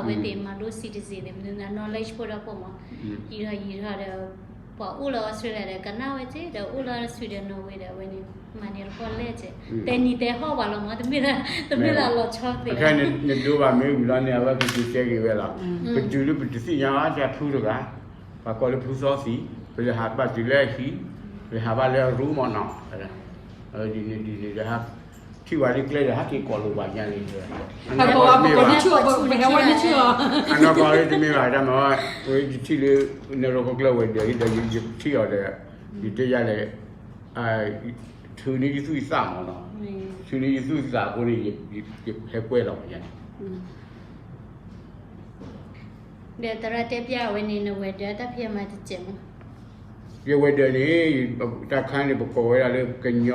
အဝဲသ့ၣ်မၤလိ citizen သ့ၣ် မနုၤ knowledge ဖိဒီးဖိမး, ယံာ်ထီၣ်ယံာ်ထီၣ်ဒီး ပှၤအိၣ်လၢ Australia ဒီး ကနၣ်ဝဲက့ၤ ဒီးအိၣ်လၢ Sweden Norway ဒီး အဝဲန့ၣ် မၤန့ၢ်တခီလဲၣ်က့ၤ တဲနံၤတဲဟီၣ်ဘၣ်လီၤမး, တမ့ၢ်လၢ တမ့ၢ်လၢအလီၤဆီသ့ၣ် ခဲအံၤနဒိဘၣ်မ့ၢ်ဝံၤလီၤန့ၣ် အဝဲကက့ၤတဲက့ၤဝဲလီၤ. ပတုၤလၢပတသ့ၣ်ညါဘၣ် တၢ်ဖုတဂၤ, ပှၤကိးလၢဖုသီသံ, ပလဲၤဟးဘၣ်တုၤလၢအဟံၣ်, ပလဲၤဟးဘၣ်လၢအရူမးနီၤ, ဒ်န့ၣ်ဒ်န့ၣ်ဒီး ထံၣ်ဝဲလၢကျဲဒီး ဟဲက့ၤကိးလိာ်ပှၤညါန့ၣ်, အနီၢ်ကီၢ်လၢတမ့ၢ်ဘၣ်တၢ်မၤ, ဝဲယထံၣ်လၢ နရိကကျၢၢ်ဝဲၤဒၢးဒီး ယထံၣ်အီၤဒီး ယတဲယၤလဲၣ်, ထုးန့ၢ်ယသူၣ်ယသးမးနီၤ, ထုးန့ၢ်ယသူၣ်ယသးအဃိန့ၣ် ယဟဲကွဲလီၤပှၤညါန့ၣ် ဒီးသရၣ်တဲပျဲဝဲန့ၣ် နဝဲၤဒၢးတၢ်ဖံးအမၤတစဲးမး, ယဝဲၤဒၢးန့ၣ် တၢ်ခါန့ၣ် ပကိးဝဲဒၣ်လၢ ကညီ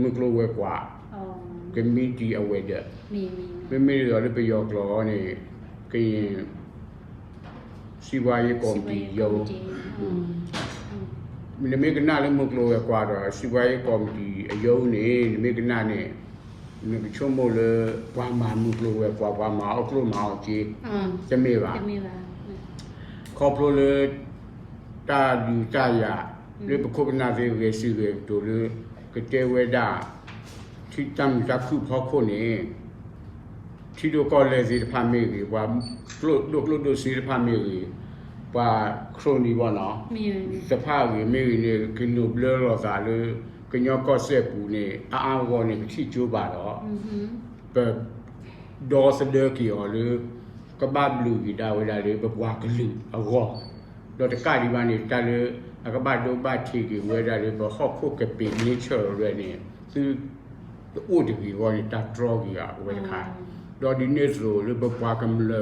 မုၢ်ကျိၤဝဲၤကွာ် committee အဝဲၤဒၢး, မ့မ့ၢ်ဒ်သိးလၢပယီၤကျိာ်န့ၣ် ကရင် စီးပွားရေးကော်မတီရုံး, နမ့ၢ်ကနၣ်လၢမုၢ်ကျိၤဝဲၤကွာ်ဒီး စီးပွားရေးကော်မတီရုံးန့ၣ် နမ့ၢ်ကနၣ်န့ၣ် နကဆိကမိၣ်လၢ ပှၤမၤမုၢ်ကျိၤဝဲၤကွာ် ပှၤမၤအီၣ်ကျိၣ်မၤအီၣ်စ့, တမ့ၢ်ဘၣ်. ခီဖျိလၢ တၢ်ဒုးတၢ်ယၤ လၢပခိၣ်ပနၢ်သ့ၣ်ဂဲၤစံၣ်ဂဲၤကတိၤလၢ ကတဲဝဲဒၣ် ထံတၢ်မုာ်တၢ်ခုၣ်ဖီခိၣ်န့ၣ် ထံဒိၣ်ကီၢ်လဲၢ်သ့ၣ်တဖၣ်မ့ၢ်ဂ့ၤ, ပှၤကျိၣ်ဒိၣ်ကျိၣ်ဒိၣ်စ့တဖၣ်မ့ၢ်ဂ့ၤ, ပှၤခရိၣ်နံၤဘီနီၤ တဖၣ်ဂ့ၤမ့ၢ်ဂ့ၤန့ၣ် ကနိးဘျၢလီၤသးလၢ ကညီကီၢ်စဲၣ်ပူၤန့ၣ် အါအါဂီၢ်ဂီၢ်န့ၣ် ပထံၣ်ကၠိဘၣ်ဒီး ပ ဒီသဒၢက့ၤအီၤလၢ ကဘၣ်ဘျုးက့ၤဒၣ်ဝဲဒၣ်လၢပပှၤကလုာ်အဂီၢ်, ဒီးတကးဒံးဘၣ်န့ၣ် တၢ်လၢအကဘၣ်ဒိဘၣ်ထံးက့ၤဝဲဒၣ်လၢပဟီၣ်ခိၣ်ကပ့ၤ nature ရဲၣ်န့ၣ် သုတအိၣ်တဂ့ၤအဂီၢ်န့ၣ် တၢ်တြီက့ၤအဝဲတခါ, ဒီးဒ်န့ၣ်အသိးလၢပပှၤကမျၢၢ်လၢ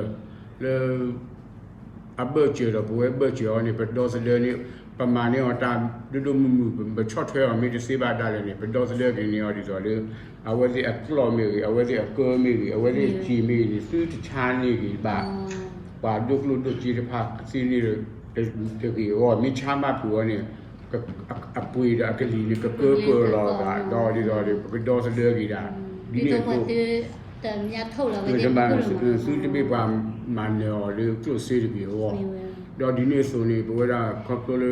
အဘၢၣ်စၢၤဒီးပဝဲဘၢၣ်စၢၤအီၤန့ၣ် ပဒီသဒၢန့ၣ် ပမၤန့ၢ်အီၤတၢ်ဒိၣ်ဒိၣ်မုၢ်မုၢ် ပဆီၣ်ထွဲအီၤမ့ၢ်တသ့ဘၣ်ဒၣ်လဲာ်န့ၣ် ပဒီသဒၢက့ၤန့ၢ်အီၤဒ်သိးလၢ အဝဲသ့ၣ်အကျီၢ်မ့ၢ်ဂ့ၤ အဝဲသ့ၣ်အကၢမ့ၢ်ဂ့ၤ အဝဲသ့ၣ်အစ့မ့ၢ်ဂ့ၤန့ၣ် သုတဆါန့ၢ်ဂ့ၤဘၣ် ပှၤဒိၣ်ကျိၣ်ဒိၣ်စ့တဖၣ်သ့န့ၣ်တဂ့ၤအဂီၢ် မ့ၢ်ဆါဘၣ်ဖုးအီၤန့ၣ် အပှ့ၤဒီးအကလံၤန့ၣ် ကကၢကၢလီၤသး ဒီးဒ်သိးဒီး ပကဒီသဒၢက့ၤဒၣ် ဒ်န့ၣ်အသိး သုတမ့ၢ်ပှၤမၤနၢၤအီၤလၢကျိၣ်စ့တဂ့ၤအဂီၢ်, ဒီးဒ်န့ၣ်အသိးန့ၣ် ပဝဲဒၣ်ခီဖျိလၢ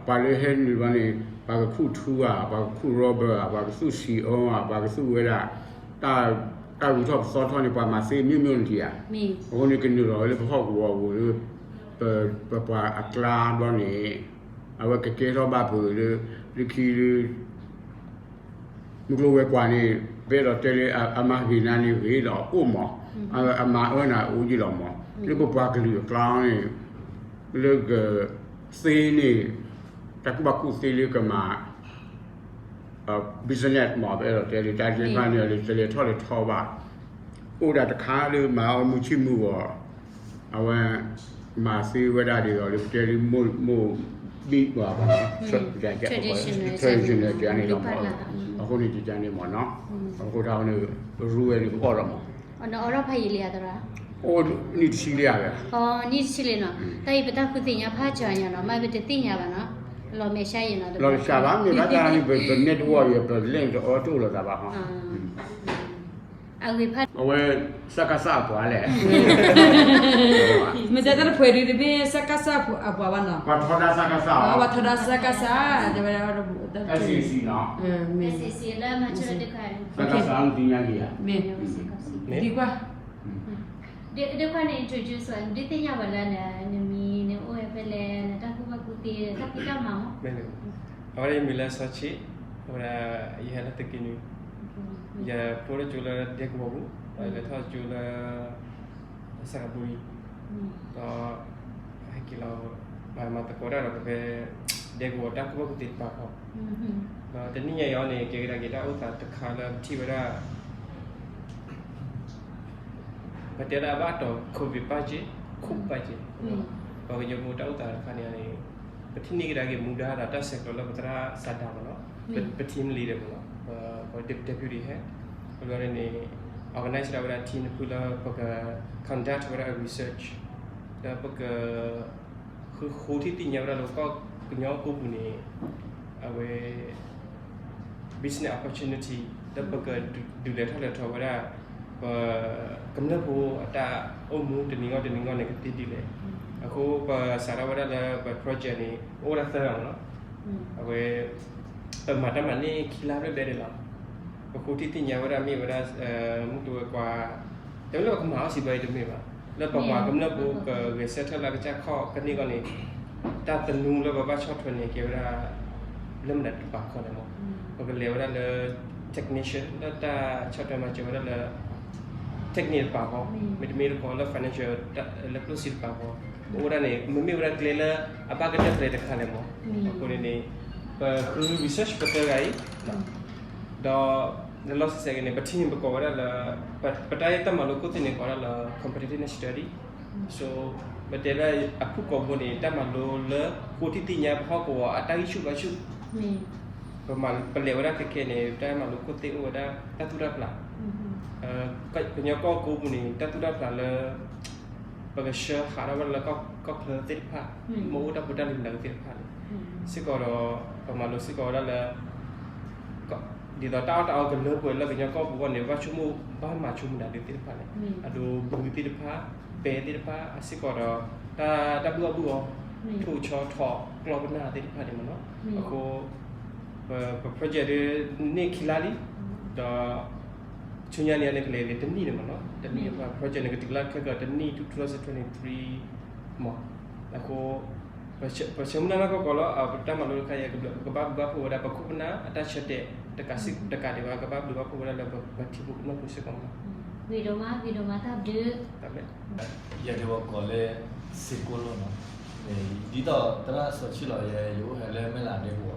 ပှၤလၢဟဲနုာ်ဘၣ်န့ၣ် ပှၤကခူၣ်ထူဧါ ပှၤကခူၣ် rubber ဧါ ပှၤကသူၣ်ဆံးအီဧါ ပှၤကသူၣ်ဝဲဒၣ် တၢ်ဂုၤထီၣ်ပသီထီၣ်န့ၣ် ပှၤမၤသ့မ့ၢ်မ့ၢ်နထံၣ်ဧါ, အဃိန့ၣ် ကနုာ်လီၤဝဲလၢပဟီၣ်ကဝီၤပူၤလၢ ပပှၤအကျါဘျီန့ၣ် အဝဲကကဲထီၣ်ဘၣ်ပှၤလၢ လၢခံလၢ မုၢ်ကျိၤဝဲၤကွာ်န့ၣ် ပအဲၣ်ဒိးတဲလၢအမၤဂ့ၤနၤန့ၣ်ဂ့ၤဒီးအိၣ်မး, အမၤအၢနၤအိၣ်ယံာ်လီၤမး, လၢပပှၤကလုာ်အကျါန့ၣ် လၢကသ့န့ၣ် တၢ်ကူၣ်ဘၣ်ကူၣ်သ့လၢကမၤ business မး ပအဲၣ်ဒိးတဲလၢတၢ်ဒ့ဖၣ်န့ၣ်လၢတလဲၤထီၣ်လဲၤထီဘၣ်, အိၣ်ဒၣ်တခါလၢမၤအီၣ်မုၢ်ဆ့ၣ်မုၢ်ဂီၤ အဝဲ မၤသ့ဝဲဒၣ်ဒ်သိးလၢပတဲလၢမိၢ် မိၢ်ဘံၣ်ပှၤ traditional ကန့ၣ်လီၤမး, အဃိန့ၣ် ကန့ၣ်မးနီၤ, အဃိတၢ်န့ၣ် ပရူဝဲန့ၣ် ပအီၣ်လီၤမး, အိၣ်နံၣ်တဆံလံဧါ, နံၣ်တဆံလံနီၤ, တၢ်အံၤပတၢ်ဃုသ့ၣ်ညါဖးစှၤညါနီၤ, မ့ၢ်ပတသ့ၣ်ညါဘၣ်နီၤ, လီၤမဲာ်ဆှးယံာ်နီၤ, လီၤမဲာ်ဆှးဘၣ် မ့ၢ်ဘၣ်တၢ်န့ၣ် ပ network အံၤ ပ link တအိၣ်တအိၣ်လိာ်သးဘၣ်ဟီ အဝဲ စကစ အပှၤလဲၣ်, မ့ၢ်တဲတၢ်တဖှဲးဒုးတမ့ၢ် စကစ အပှၤဘၣ်နီၤ, ပှၤထီဒါ စကစ ပှၤထီဒါ စကစ, တဲဝဲ SAC နီၤ, SAC လၢ စကစ သ့ၣ်ညါက့ၤဧါ, မ့ၢ် ဒ်ကွၢ် ဒ်ခွါန့ၣ် introduce ဒုးသ့ၣ်ညါဝဲလၢနမံၤ နအိၣ်ဝဲဖဲလဲၣ် နတၢ်ကူၣ်ဘၣ်ကူၣ်သ့ တၢ်ဖံးတၢ်မၤမး, အဝဲဒၣ်ယမံၤလၢစီၤဆ့း, အဝဲဒၣ် ယဟဲလၢသုးက့နွံ, ယဖျိထီၣ်ကၠိလၢဒဲကဝီၤပူၤ, ဒီးလဲၤထီၣ်ကၠိလၢ စှၤကၤဘူရံၤ, ဒီး ဟဲက့ၤလီၤ မၤသကိးတၢ်ဒီးပဖဲ ဒဲကဝီၤတၢ်ကူၣ်ဘၣ်ကူၣ်သ့တပၤဃီ, ဒီးတနံၣ်ညါအံၤန့ၣ် ကဲကဒါက့ၤတၢ်အိၣ်သးတခါလၢပထံၣ်ဝဲဒၣ် ပတဲလၢအဘၣ်တီၤ COVID ပာ်စ့, ခိၣ်ပာ်စ့, ပှၤကညီဖိတၢ်အိၣ်သးတခါန့ၣ်န့ၣ် ပထံၣ်န့ၢ်ကဒါက့ၤမူဒါဒီးတၢ်ဆဲးကျိးလၢပသရၣ်စးဒၤမးနီၤ, ပ team leader မးနီၤ, ပ deputy head, အဘျီန့ၣ်န့ၣ် organize ဝဲဒၣ် team တဖုလၢပက conduct ဝဲဒၣ် research လၢပက ဃုဃိထံသ့ၣ်ညါဝဲဒၣ်လၢကီၢ်ကညီအပူၤန့ၣ် အဝဲ business opportunity လၢပကဒုးလဲၤထီၣ်လဲၤထီဝဲဒၣ် ပကမျၢၢ်ဖိအတၢ်အိၣ်မူတနံၤဂီၢ်တနံၤဂီၢ်န့ၣ် ကသ့ဒ်လဲၣ်. အဃိပစးထီၣ်ဝဲဒၣ်လၢပ project န့ၣ် အိၣ်ဝဲဒၣ်သၢဂၤမ့ၢ်နီၤ. အဝဲ ပမၤတၢ်မၤန့ၢ်ခံလါဘျဲၣ်ဘျဲၣ်န့ၣ်လီၤ. ပဃိထံသ့ၣ်ညါဝဲဒၣ်မ့ၢ်ဝဲဒၣ် မုၢ်တဝဲကွၢ် တဲဝဲလၢပကမၤအီၣ်စံးဘၣ်အံၤတမ့ၢ်ဘၣ်, လၢပပှၤကမျၢၢ်ဖိကဂဲၤဆၢထၢၣ်လၢကစၢ်ခီၣ်ကန့ၢ်အဂီၢ်န့ၣ် တၢ်သနူလၢပဘၣ်ဆီၣ်ထွဲန့ၣ် ကဲဝဲဒၣ် လၢမနုၤတပာ်ခီလဲၣ်မး. ပကလဲၤဝဲဒၣ်လၢ technician လၢတၢ်ဆီၣ်ထွဲမၤစၢၤဝဲဒၣ်လၢ technique တပာ်ဃီ, မ့တမ့ၢ်တခီလၢ financial လၢကျိၣ်စ့တပာ်ဃီ, ပအိၣ်ဝဲဒၣ်န့ၣ် မ့မ့ၢ်ဝဲဒၣ်ကျဲလၢအဘၣ်ကတၢၢ်ကျဲတခါလဲၣ်မး. အဃိန့ၣ်န့ၣ် ပဃု research ပသၢဂၤအံၤ ဒီး လၢလီၢ်ဆဲးဆဲးက့ၤန့ၣ် ပထံၣ်န့ၣ် ပကိးဝဲဒၣ်လၢ ပတၢ်တၢ်မၤလိခိၣ်သ့ၣ်န့ၣ် ကိးဝဲဒၣ်လၢ comparative study. So ပတဲလၢအဖုၣ်ကိာ်ဘိန့ၣ် တၢ်မၤလိလၢဃိထံသ့ၣ်ညါပဟီၣ်ကဝီၤအတၢ်ဂံၢ်ဆူၣ်ဘါဆူၣ်, ပလဲၤဝဲဒၣ်ခဲခဲန့ၣ် တၢ်မၤလိခိၣ်သ့ၣ်အိၣ်ဝဲဒၣ်တၢ်သူၣ်တၢ်ဖျး, ကညီကီၢ်ကိးပူၤန့ၣ် တၢ်သူၣ်တၢ်ဖျးလၢ ပကဆှၢဟးထီၣ်ဝဲဒၣ်လၢကီၢ်ချၢသ့ၣ်တဖၣ် မ့ၢ်အိၣ်တၢ်ဖိတၢ်လံၤမနုၤသ့ၣ်တဖၣ်န့ၣ် စ့ၢ်ကီးဒီး ပမၤလိစ့ၢ်ကီးဝဲဒၣ်လၢ ဒ်သိးတၢ်အီၣ်တၢ်အီကလၢပှဲၤလၢကညီကီၢ်ပူၤအဂီၢ်န့ၣ် ဘၣ်ဆိကမိၣ်ဘၣ်မၤဆိမနုၤသ့ၣ်တဖၣ်န့ၣ် အဒိ ဘုသ့ၣ်တဖၣ် ပဲသ့ၣ်တဖၣ် စ့ၢ်ကီးဒီး တၢ်ဘုၣ်အီၣ်ဘုၣ်အီ ထိၣ်ဆီထီၣ်ကျီၢ်ပနၢ်သ့ၣ်တဖၣ်န့ၣ်မ့ၢ်နီၤ. အဃိ ပ project ဒ်န့ၣ်ခံလါလံ ဒီး ဆူညါန့ၣ်န့ၣ် ကလဲၤက့ၤတနံၣ်န့ၣ်မ့ၢ်နီၤ, တနံၣ် project န့ၣ် ကတုၤလၢခဲကတနံၣ် two thousand twenty-three မး. အဃိ ပဆၢမုၢ်လၢ်နီၢ်ကီၢ်ကီၢ်လီၤ ပတၢ်မၤလိတခါအံၤ ကဘၣ်ဘျုးဘၣ်ဖှိၣ်ဝဲဒၣ်ပခိၣ်ပနၢ်အတၢ်ဆၢတဲာ် တကးဒံးဘၣ် ကဘၣ်ဘျုးဘၣ်ဖှိၣ်ဝဲဒၣ်လၢပထံဖိကီၢ်ဖိစ့ၢ်ကီးမး. ဝံၤဒိၣ်မး ဝံၤဒိၣ်မး တၢ်ဘျုး တၢ်ဘျုး ယဲဒၣ်ဝဲကိးလၢ စ့ကိၣ်လိၣ်နီၤ, ဒ်သိးသရၣ်စီၤဆံၣ်လီၤ ယဲယအိၣ်ဟဲလၢမဲၢ်လးဒဲကဝီၤ,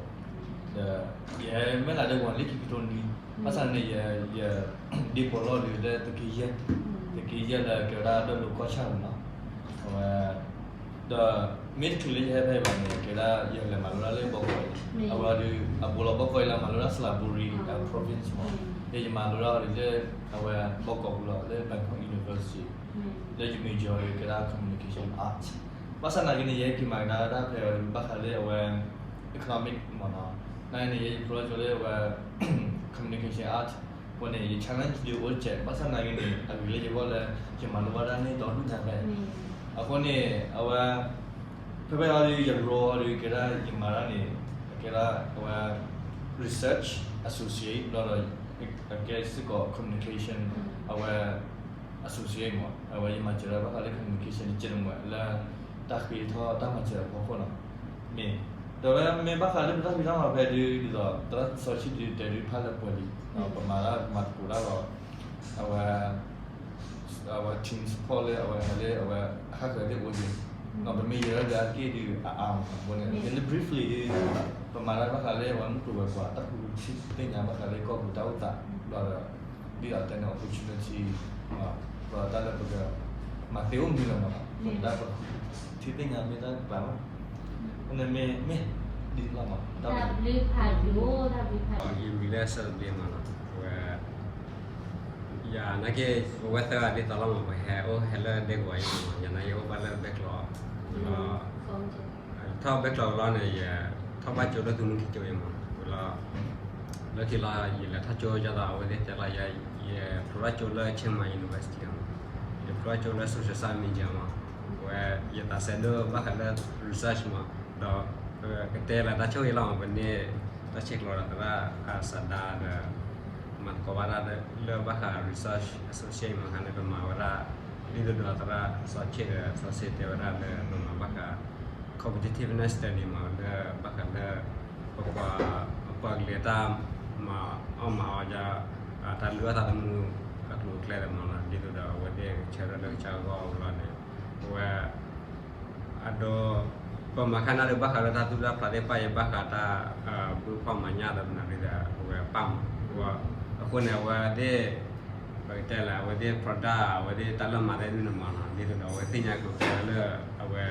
ဒီးယဟဲမဲၢ်လးဒဲကဝီၤလၢခံကထိနွံ, ဘၣ်ဆၣ်န့ၣ် ယ ယဒ့ပိာ်လီၢ်ဒုးလၢသုးက့ယဲၢ်, သုးက့ယဲၢ်လၢကဲဝဲဒၣ်ဒိၣ်လိၤကီၢ်ဆၣ်န့ၣ်နီၤ, အဝဲ ဒီးမ့ၢ်တချုးလၢယဟဲဖဲအံၤဘၣ်န့ၣ် ကဲဒၣ်ယလဲၤမၤလိတၢ်လၢဘီကီးအံၤ, အဝဲဒုး အဘူးလီၤဘီကီးအံၤလၢမၤလိတၢ် စလၤဘူရံ အ province မး, ယမၤလိတၢ်ဒုးလၢ အဝဲဘီကီးပူၤလီၤ လၢ Bangkok University လၢယ major ကဲဒၣ် communication art, ဘၣ်ဆၣ်နာ်က့န့ၣ် ယဟဲက့ၤမၤကဒါတၢ်ဖဲအဝဲဒုး ဘၣ်ဃးလၢအဝဲ economic မ့ၢ်နီၤ, နာ်က့န့ၣ် ယဖျိထီၣ်ကၠိလၢအဝဲ communication art အဃိန့ၣ် ယ challenge ဒုးအိၣ်တစဲး, ဘၣ်ဆၣ်နာ်က့န့ၣ် အဂ့ၤလၢယဂီၢ်လၢ ယမၤလိဘၣ်တၢ်န့ၣ်ဒီဒူၣ်ညါဖဲ, အဃိန့ၣ် အဝဲ ဖဲဖဲအံၤဒုး ယ role အံၤဒုး ကဲဒၣ်ယမၤတၢ်န့ၣ် ကဲဒၣ်အဝဲ research associate ဘျီဒီး အကဲစ့ၢ်ကီး communication အဝဲ associate မး, အဝဲယမၤစၢၤတၢ်ဘၣ်ဃးလၢ communication တကဲးတမှဲၤလၢ တၢ်ဃ့ထီၣ်တၢ်မၤစၢၤအဖီခိၣ်နီၤ, မ့ၢ် ဒီးဝဲမ့ၢ်ဘၣ်ဃးလၢပတၢ်ဖံးတၢ်မၤဖဲဒုး ဒ်သိးသရၣ်စီၤဆံၣ်ဒုးတဲဒုးဖးလၢပှဲၤလံ, ပမၤတၢ်မၤသကိးတၢ်ဒီး အဝဲ အဝဲ team support လၢအဝဲဟဲလၢအဝဲ ဟးဃၢၤသ့ၣ်အိၣ်က့ၤ, ပမ့ၢ်ယဲၤထီၣ်ဒုးအါတက့ၢ်ဒုးအအါမး, အဃိန့ၣ် လၢ briefly ဒုး ပမၤတၢ်ဘၣ်ဃးလၢအဝဲမုၢ်ကျိၤဝဲၤကွာ် တၢ်ဃုထံၣ်သ့ၣ်ညါဘၣ်ဃးလၢကီၢ်ပူၤတၢ်အိၣ်သး ဘျီဒီး ဒ်သိးတဲန့ၣ် opportunity ဘျီတၢ်လၢပက မၤသ့အိၣ်မနုၤလဲၣ်မးနီၤ, ပမ့ၢ်တၢ်ပထံၣ်သ့ၣ်ညါမ့ၢ်တၢ်တကျါဘၣ်, အဃိန့ၣ်မ့ၢ် မ့ၢ် ဒ်န့ၣ်လီၤမး, တၢ်ဘျုးဖးဒိၣ်, တၢ်ဘျုးဖးဒိၣ်, ယမံၤလၢ Saturday မးနီၤ, အဝဲ ယၤနာ်က့ ပဝဲသၢဂၤဒ်သိးလီၤမး ပဟဲအိၣ်ဟဲလၢဒဲကဝီၤအံၤမး, ယၤနာ်က့အိၣ်ဘၣ်လၢဘဲကျိး, ထီၣ်ဘဲကျိးလီၤန့ၣ် ယထီၣ်ဘၣ်ကၠိလၢသုးမုၢ်ခံကၠိအံၤမး, ဝံၤလီၤ လၢခံလီၤ ယလဲၤထီၣ်ကၠိယၤဒီး အဝဲသ့ၣ်တဲလီၤယၤ ယဖျိထီၣ်ကၠိလၢ Chiang Mai University မး, ယဖျိထီၣ်ကၠိလၢ social science major မး, ဝဲ ယသးစဲဒိၣ်ဘၣ်ဃးလၢ research မး, ဒီး ကတဲလၢတၢ်ဆိၣ်ဂ့ၤလီၤမး ပန့ၢ်တၢ်ဆဲးကျိးဒီးသရၣ်စးဒါဒီး မၤသကိးဘၣ်တၢ်လၢဘၣ်ဃး research associate မး ခါန့ၣ် ပမၤဝဲဒၣ် ဒ်သိးဒီးသရၣ်စီၤဆံၣ်ဒီးစီၤဆံၣ်တဲဝဲဒၣ်လၢပမၤဘၣ်ဃး competitiveness study မး လၢဘၣ်ဃးလၢ ပပှၤ ပပှၤကလုာ်တၢ်မၤအီၣ်မၤအီယါ တၢ်လုၢ်အီၣ်သးသမူအကျိၤအကျဲလီၤမးနီၤ, ဒ်သိးဒီးအဝဲသ့ၣ်ကဆၢထၢၣ်လၢကစၢ်ဂီၢ်အလီၢ်န့ၣ် အဝဲ အဒိ ပမၤခါနၢ်ဒုးဘၣ်ဃးလၢတၢ်သူၣ်တၢ်ဖျးသ့ၣ်တဖၣ်အံၤ ဘၣ်ဃးတၢ် ဘုဖှီၣ်မၤညၣ်ဒီးမနုၤဒ်ဒီး အဝဲပာ်မး, အဃိန့ၣ် အဝဲသ့ၣ် ပကတဲလၢ အဝဲသ့ၣ် product အဝဲသ့ၣ်တၢ်လၢမၤသ့ၣ်ဒုးန့ၣ်မးနီၤ, ဒ်သိးဒီးအဝဲသ့ၣ်ညါကျိၤကျဲလၢ အဝဲ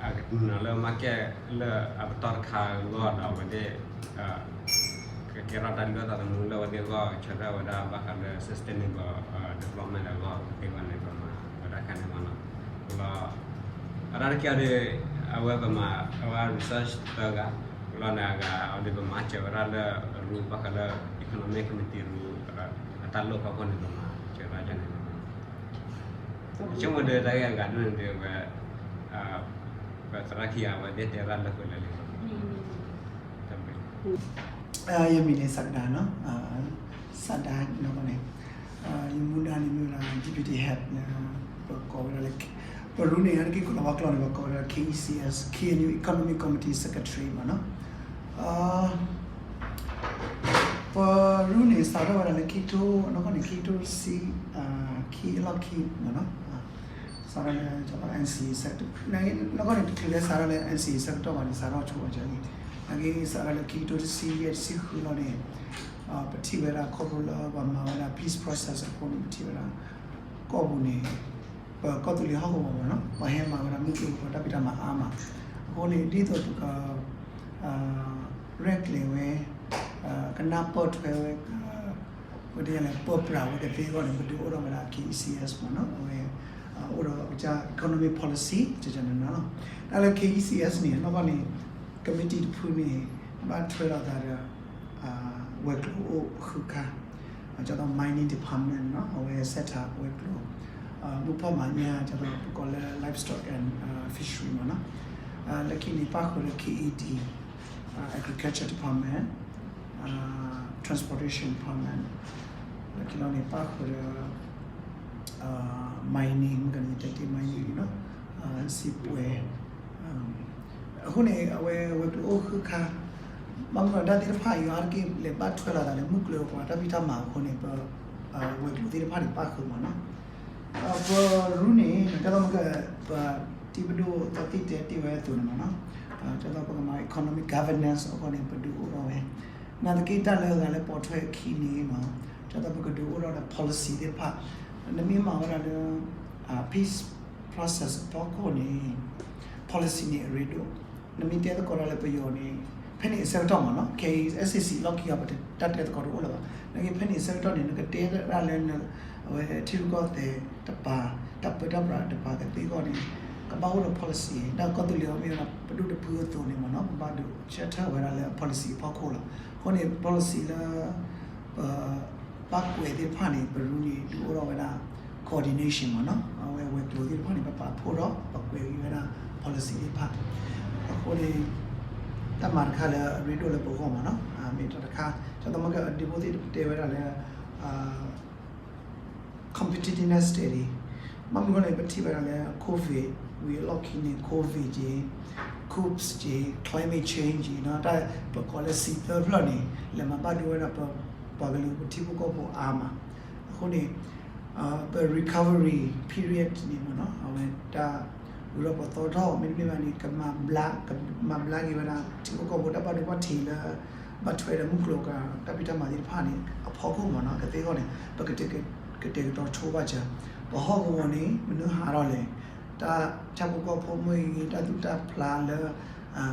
အကနုာ်လီၤလၢ market လၢအပတီၢ်တခါအဂီၢ်ဒီး အဝဲသ့ၣ် ကကဲထီၣ်တၢ်လုၢ်အီၣ်သးသမူလၢအဝဲသ့ၣ်အဂီၢ် ကဆၢထၢၣ်ဝဲဒၣ်ဘၣ်ဃးလၢ sustainable development အဂီၢ်သ့ၣ်တဖၣ်န့ၣ် ပမၤဝဲဒၣ်ခါန့ၣ်မးနီၤ, ဒီး အတၢ်တက့ၢ်အံၤဒီး အဝဲပမၤ အဝဲ research သၢဂၤ လီၤန့ၣ်အဂၤ အဝဲဒၣ်ပမၤစၢၤဝဲဒၣ်လၢ rule ဘၣ်ဃးလၢ economic community rule အတၢ်လိၣ်ဖီခိၣ်န့ၣ် ပမၤ ဆိကမိၣ်ဒီးတၢ်ဂ့ၢ်အဂၤဒိၣ်န့ၣ်ဒီး ပသရၣ်ခံဂၤဝဲသ့ၣ်တဲရၣ်လၢဃုာ်လၢလံ ယမံၤန့ၣ်စးကဒါနီၤ, စးဒါနီၤန့ၣ်, ယမူဒါန့ၣ်မ့ၢ်ဝဲဒၣ် deputy head လၢ ပကိးဝဲဒၣ်လၢ ပရူန့ၣ် အါတက့ၢ်ကိးလီၤဝါကျိာ်န့ၣ် ပကိးဝဲဒၣ် K E C S, K N U Economic Committee Secretary မ့ၢ်နီၤ. ပရူန့ၣ် စးထီၣ်ဝဲဒၣ်လၢခံကထိ နီၢ်ကီၢ်န့ၣ် ခံကထိတဆံ ခံအလီၢ်ခံမ့ၢ်နီၤ, စးထီၣ်လၢ N C A နီၢ်ကီၢ်န့ၣ် တချုးလၢစးထီၣ်လၢ N C A ဆၢကတီၢ်ဘၣ်န့ၣ် စးထီၣ်ဆိဝဲကၢ်လံ, နာ်က့စးထီၣ်လၢခံကထိတဆံယဲၢ်တဆံဃုလီၤန့ၣ် ပထံၣ်ဝဲဒၣ်ခီဖျိလၢပှၤမၤဝဲဒၣ် peace process အဃိန့ၣ် ပထံၣ်ဝဲဒၣ် ကီၢ်ပူၤန့ၣ် ပကီၢ်သူလ့ၤဟီၣ်ကဝီၤမ့ၢ်နီၤ ပှၤဟဲမၤဝဲဒၣ်မုၢ်ကျိၤဝဲၤကွာ်တၢ်ဖံးတၢ်မၤအါမး, အဃိန့ၣ် ဒ်သိးပက ရဲၣ်ကျဲၤဝဲ ကနၢ်ပၢၢ်ထွဲဝဲ ပတဲလဲၣ် ပၢပြးဝဲကသ့အဂီၢ်န့ၣ် ပဒုးအိၣ်ထီၣ်ဝဲဒၣ် K E C S မ့ၢ်နီၤ, အဝဲ အိၣ်ဒီးကစၢ် economic policy ကကနၤလီၤ. တၢ်လၢ K E C S န့ၣ် နီၢ်ကီၢ်န့ၣ် committee တဖုန့ၣ် ဘၣ်ထွဲလိာ်သးဒီး ဝဲၤကျိၤအိၣ်ဃုခါ, ကသိး mining department နီၤ အဝဲ set up ဝဲၤကျိၤ, မုၢ်ဖီၣ်မၤညၣ် ကသိးပကိးလၢ livestock and fishery မ့ၢ်နီၤ, လၢခံန့ၣ်ပၣ်ဃုာ်ဒီး K E D, agriculture department, transportation department, လၢခံလီၤန့ၣ် ပၣ်ဃုာ်ဒီး mining မ့ၢ်ကန့ၣ် တၢ်တ့ mining နီၤ, စံးပှဲၤ, အဃိန့ၣ် အဝဲဝဲၤကျိၤအိၣ်ဃုခါ, ဘၣ်မနုၤဒီးတၢ်သ့ၣ်တဖၣ်အံၤ အါတက့ၢ်လဲၤဘၣ်ထွဲလိာ်သးလၢမုၢ်ကျိၤဝဲၤကွာ်တၢ်ဖံးတၢ်မၤအဃိန့ၣ် ပ ဝဲၤကျိၤသ့ၣ်တဖၣ်န့ၣ်ပၣ်ဃုာ်မ့ၢ်နီၤ. ပရူန့ၣ် ကသိးမ့ၢ်က ပတံၤပဒိၣ်သီသံၣ်တဲတ့ၢ်ဝဲအသိးန့ၣ်မ့ၢ်နီၤ, ကသိးပကမၤ economic governance အဃိန့ၣ် ပဒုးအိၣ်ထီၣ်ဝဲ, နာ်သက့တၢ်လၢအဂၤလၢပိာ်ထွဲအခံန့ၣ်မ့ၢ်နီၤ, ကသိးပကဒုးအိၣ်ထီၣ်ဒီး policy သ့ၣ်တဖၣ်, နမ့ၢ်မၤဝဲဒၣ်လၢ peace process အဖီခိၣ်န့ၣ် policy န့ၣ်အရ့ဒိၣ်, နမ့ၢ်တဲသကိးတၢ်လၢပယီၤန့ၣ် ဖဲန့ၣ်အဆၢကတီၢ်မ့ၢ်နီၤ K S A C လီၢ်ခံအီၤ ပတၢ်တဲသကိးတအိၣ်လၢၤဘၣ်, နာ်က့ဖဲန့ၣ်အဆၢကတီၢ်န့ၣ် နကတဲဒၣ်လၢ အဝဲထံရူၢ်ကီၢ်သဲးတပၤ တၢ်ပၢတၢ်ပြးတပၤကသ့အဂီၢ်န့ၣ် ကဘၣ်အိၣ်ဒီး policy တၢ်ကီၢ်သူလ့ၤအီၤမ့ၢ်ဝဲဒၣ် ပဒိၣ်တဖုအသိးန့ၣ်မ့ၢ်နီၤ ပဘၣ်ဒုးဆၢထၢၣ်ဝဲဒၣ်လၢ policy အဖီခိၣ်လီၤ. အဃိန့ၣ် policy လၢ ပ ပၣ်ကွဲးသ့ၣ်တဖၣ်န့ၣ် ပရူန့ၣ် ဒုးအိၣ်ထီၣ်ဝဲဒၣ် coordination မ့ၢ်နီၤ အဝဲဝဲၤကျိၤသ့ၣ်တဖၣ်န့ၣ် ပပာ်ဖှိၣ်ဒီး ပကွဲးက့ၤဝဲဒၣ် policy သ့ၣ်တဖၣ်, အဃိန့ၣ် တၢ်မၤတခါလၢအရ့ဒိၣ်လၢပဂီၢ်မ့ၢ်နီၤ မ့ၢ်တၢ်တခါ ကသိးမ့ၢ်ကဒုးဖိသ့ၣ်တဲဝဲဒၣ်လၢ competitiveness တဲဒၣ် ဘၣ်မနုၤဃိန့ၣ် ပထံၣ်ဝဲဒၣ်လၢ COVID ဝံၤအလီၢ်ခံန့ၣ် COVID က့ၤ coups က့ၤ climate change က့ၤနီၤ တၢ်ပကိးလၢစံးသၢဖျၢၣ်န့ၣ် လဲၤမၤဘၣ်ဒိဝဲဒၣ်ပပှၤကလုာ်ပထံဖိကီၢ်ဖိအါမး, အဃိန့ၣ် ပ recovery period န့ၣ်မ့ၢ်နီၤ အဝဲတၢ် ဝံၤဒီးပသီထီၣ် မ့တမ့ၢ်ဘၣ်န့ၣ် ကမၤဘျါ ကမၤဘျါက့ၤဝဲဒၣ် ထံဖိကီၢ်ဖိတၢ်ဘၣ်ဒိဘၣ်ထံးလၢ ဘၣ်ထွဲဒီးမုၢ်ကျိၤဝဲၤကွာ် တၢ်ဖံးတၢ်မၤသ့ၣ်တဖၣ်န့ၣ် အဖီခိၣ်မ့ၢ်နီၤ ကသ့အဂီၢ်န့ၣ် ပကတဲာ်ကတီၤဆိဘၣ်စၢၤ ပဟီၣ်ကဝီၤန့ၣ် မနုၤဟးထီၣ်လဲၣ် တၢ်ဆၣ်ဖိကီၢ်ဖိမ့ၢ်ဂ့ၤ တၢ်သူၣ်တၢ်ဖျးလၢ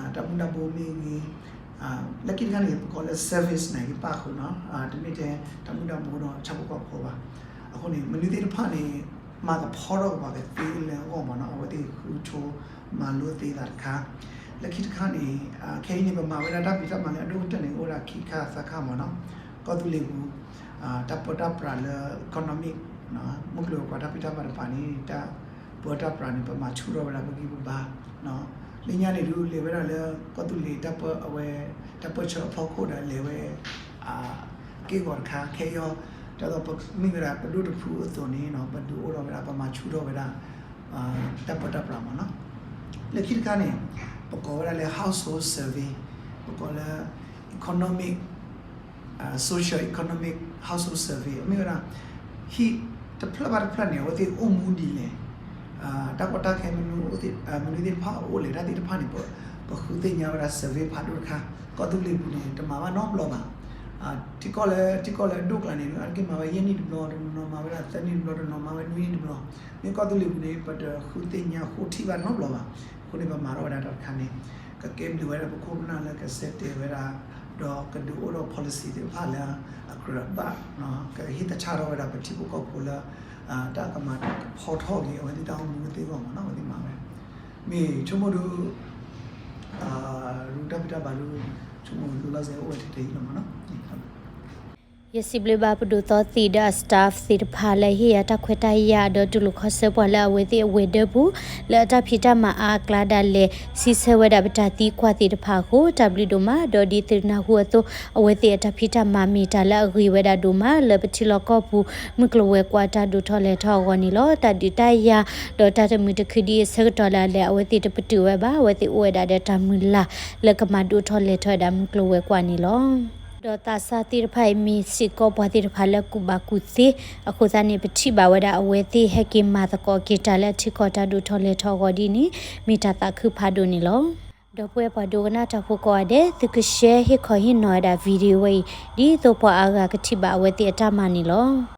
တၢ်မူၤတၢ်ဘိမ့ၢ်ဂ့ၤ လၢခံတခါန့ၣ် ပကိးလၢ service န့ၣ် ကပၣ်ဃုာ်နီၤ တမ့ၢ်ထဲတၢ်မူၤတၢ်ဘိဒီးဆၣ်ဖိကီၢ်ဖိဘၣ်. အဃိန့ၣ် မနုၤသ့ၣ်တဖၣ်န့ၣ် မၤသဖီထီၣ်က့ၤပှၤကသ့လၢအဂီၢ်မ့ၢ်နီၤ အဝဲသ့ၣ်ဃုဆိမၤလိသ့သးတခါ လၢခံတခါန့ၣ် ခဲအံၤန့ၣ် ပမၤဝဲဒၣ်တၢ်ဖံးတၢ်မၤလၢအဒိၣ်ကတၢၢ်န့ၣ် အိၣ်ဝဲဒၣ်ခံခါသၢခါမ့ၢ်နီၤ ကီၢ်သူလ့ၤပူၤ တၢ်ပၢတၢ်ပြးလၢ economic မုၢ်ကျိၤဝဲၤကွာ်တၢ်ဖံးတၢ်မၤတပၤန့ၣ် တၢ်ပၢတၢ်ပြးန့ၣ် ပမၤဆူၣ်ထီၣ်ဝဲဒၣ်ပဂံၢ်ပဘါ လၢညါန့ၣ်ဒုး လဲၤဝဲဒၣ်လၢ ကီၢ်သူလ့ၤတၢ်ပၢအဝဲ တၢ်ပၢဆှၢအဖီခိၣ်ဒီးလဲၤဝဲ က့ၢ်ဂီၤတခါ ခဲအံၤ ဒ်သိးပမ့ၢ်ဝဲဒၣ်ပဒိၣ်တဖုအသိးန့ၣ် ပဒုးအိၣ်ထီၣ်ဝဲဒၣ် ပမၤဆူၣ်ထီၣ်ဝဲဒၣ် တၢ်ပၢတၢ်ပြးမ့ၢ်နီၤ လၢခံတခါန့ၣ် ပကိးဝဲဒၣ်လၢ household survey ပကိးလၢ economic social economic household survey မ့ၢ်ဝဲဒၣ် ဟံၣ်တဖျၢၣ်ဘၣ်တဖျၢၣ်န့ၣ် အဝဲသ့ၣ်အိၣ်မူဒ်လဲၣ် တၢ်ကီတၢ်ခဲမနုၤသ့ၣ်တဖၣ်အိၣ်လဲၣ် တၢ်သ့ၣ်တဖၣ်န့ၣ် ပဃုသ့ၣ်ညါဝဲဒၣ် survey ဖးဒိၣ်တခါ ကီၢ်သူလ့ၤပူၤန့ၣ် တမၤဘၣ်နီတဘျီဘၣ် ထံကီၢ်လၢ ထံကီၢ်လၢအဒိၣ်ကျါန့ၣ် အါတက့ၢ်မၤဝဲယဲၢ်နံၣ်တဘျီ တနီၤနီၤမၤဝဲဒၣ်သၢနံၣ်တဘျီ တနီၤမၤဝဲနွံနံၣ်တဘျီ မ့ၢ်ကီၢ်သူလ့ၤပူၤန့ၣ် ပတဃုသ့ၣ်ညါဃိထံၣ်ဘၣ်နီတဘျီဘၣ် အဃိန့ၣ် ပမၤထီၣ်ဝဲဒၣ်တၢ်တခါန့ၣ် ကကဲဘျုးဝဲဒၣ်ပခိၣ်ပနၢ်လၢကဆဲးတဲာ်ဝဲဒၣ် ဒီးကဒုးအိၣ်ဒီး policy သ့ၣ်တဖၣ်လၢအကြၢးဘၣ် ကဟ့ၣ်သဆၣ်ထီၣ်ဝဲဒၣ်ပထံဖိကီၢ်ဖိလၢ တၢ်ကမၤတၢ်ကဖီထီၣ်က့ၤ အဝဲသ့ၣ်တၢ်အိၣ်မူသ့ၣ်အဂီၢ်မ့ၢ်နီၤ အဝဲသ့ၣ်မၤဝဲ မ့ၢ်ဆိကမိၣ်ဒုး ရူတၢ်ဖံးတၢ်မၤဒုး ဆိကမိၣ်ဒုးလီၤစဲအိၣ်ဝဲထဲထဲအံၤလီၤမ့ၢ်နီၤ ယစံးဘျုးဘၣ်ပဒိၣ်သီသံဒီးအ staff သ့ၣ်တဖၣ်လၢဟ့ၣ်ယၤတၢ်ခွဲးတၢ်ယာ် ဒီးတူၢ်လိာ်ခီဆၢပှၤလၢအဝဲသ့ၣ်အဝဲၤဒၢပူၤ လၢအတၢ်ဖံးတၢ်မၤအါအကျါဒၣ်လဲာ် ဆံဆၢဝဲဒၣ်ပတၢ်သံကွၢ်သ့ၣ်တဖၣ်အဃိ တၢ်ဘျုးဒိၣ်မး ဒီးဒ်သုနၢ်ဟူအသိး အဝဲသ့ၣ်အတၢ်ဖံးတၢ်မၤမ့ၢ်တၢ်လၢအဂ့ၤဝဲဒၣ်ဒိၣ်မး လၢပထံလီၢ်ကီၢ်ပူၤ မုၢ်ကျိၤဝဲၤကွာ်တၢ်ဒိၣ်ထီၣ်လဲၤထီၣ်အဂီၢ်န့ၣ်လီၤ. တၢ်ဒုးတၢ်ယၤ ဒီးတၢ်တမုာ်တခုဒ်အံၤအဆၢကတီၢ်လၢအလဲၤ အဝဲသ့ၣ်တပတုာ်ဝဲဘၣ် အဝဲသ့ၣ်အိၣ်ဝဲဒၣ်ဒီးတၢ်မုၢ်လၢ် လၢကမၤဒိၣ်ထီၣ်လဲၤထီၣ်ဝဲဒၣ်မုၢ်ကျိၤဝဲၤကွာ်န့ၣ်လီၤ. ဒီးသးစၢ်သ့ၣ်တဖၣ်အံၤမ့ၢ်စ့ၢ်ကီးပှၤသ့ၣ်တဖၣ်လၢကူၣ်ဘၣ်ကူၣ်သ့ အဃိသတးန့ၣ် ပထံၣ်ဘၣ်ဝဲဒၣ်အဝဲသ့ၣ်ဟဲက့ၤမၤသကိးက့ၤတၢ်လၢအထံကီၢ်တၢ်ဒိၣ်ထီၣ်လဲၤထီၣ်အဂီၢ်ဒ်န့ၣ် မ့ၢ်တၢ်သးခုဖးဒိၣ်န့ၣ်လီၤ. ဒီပုၢ်ဝဲၢ်ပှၤဒိကနၣ်တၢ်ဖိကိးဂၤဒဲး သုက share ဟ့ၣ်ခီဟ့ၣ်နီၤဝဲဒၣ် video ဝဲအံၤ ဒ်သိးပှၤအါဂၤကထံၣ်ဘၣ်အဝဲသ့ၣ်အတၢ်မၤန့ၣ်လီၤ.